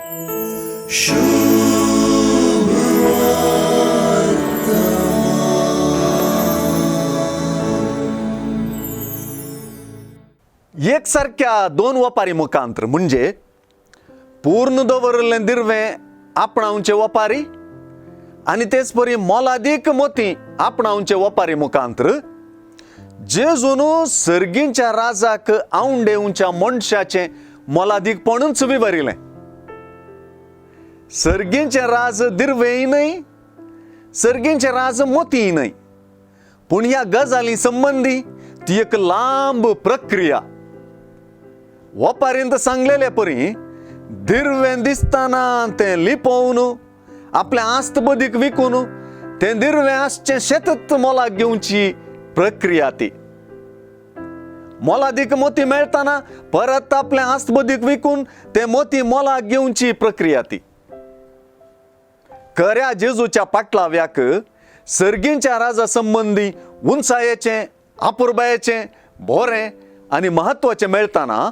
एक सारक्या दोन वपारी मुखांत्र म्हणजे पूर्ण दवरिल्लें दिर्वें आपणावचे वपारी आनी तेच परी मोलादीक मोती आपणावचे वपारी मुखांत्र जेजून सर्गींच्या राजाक आवंडेवच्या मनशाचें मोलादीकपणूच विवरिलें. सर्गींचें राज दिर्वेंय न्हय, सर्गींचें राज मोतीय न्हय, पूण ह्या गजाली संबंदी ती एक लांब प्रक्रिया. वपारींत सांगलेले परी दिर्वें दिसतना तें लिपोवन आपलें आस्त बदीक विकून तें दिर्वें आसचें शेतच मोलाक घेवची प्रक्रिया ती. मोलादीक मोती मेळतना परत आपलें आस्त बदीक विकून तें मोती मोलाक घेवची प्रक्रिया ती. खऱ्या जेजूच्या पाटलाव्याक सर्गींच्या राजा संबंदी उंचायेचें, आपुरबायेचें, बोरें आनी म्हत्वाचें मेळतना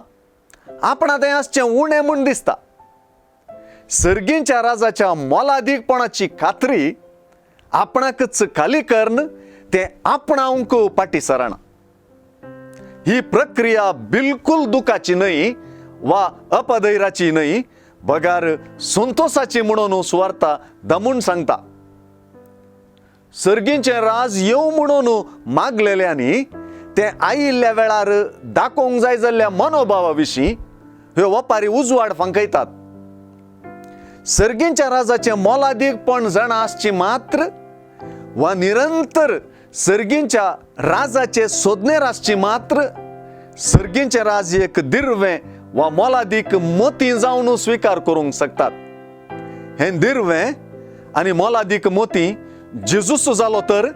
आपणा तें आसचें उणें म्हूण दिसता. सर्गींच्या राजाच्या मोलादीकपणाची खात्री आपणाकच खाली करून तें आपणावंक फाटी सरना. ही प्रक्रिया बिलकुल दुखाची न्हय वा अपधैराची न्हय, बगार संतोसाची म्हणून सुवार्ता दमून सांगता. सर्गींचें राज येवं म्हणून मागलेल्यांनी तें आयिल्ल्या वेळार दाखोवंक जाय जाल्ल्या मनोभावा विशीं ह्यो वपारी उजवाड फांकयतात. सर्गींच्या राजाचें मोलादीकपण जाणा आसची मात्र वा निरंतर सर्गींच्या राजाचे सोदनेर आसची मात्र सर्गींचें राज एक दिर्वें वा मोलादीक मोती जावन स्विकार करूंक शकतात. हें दिर्वें आनी मोलादीक मोती जेजूस जालो तर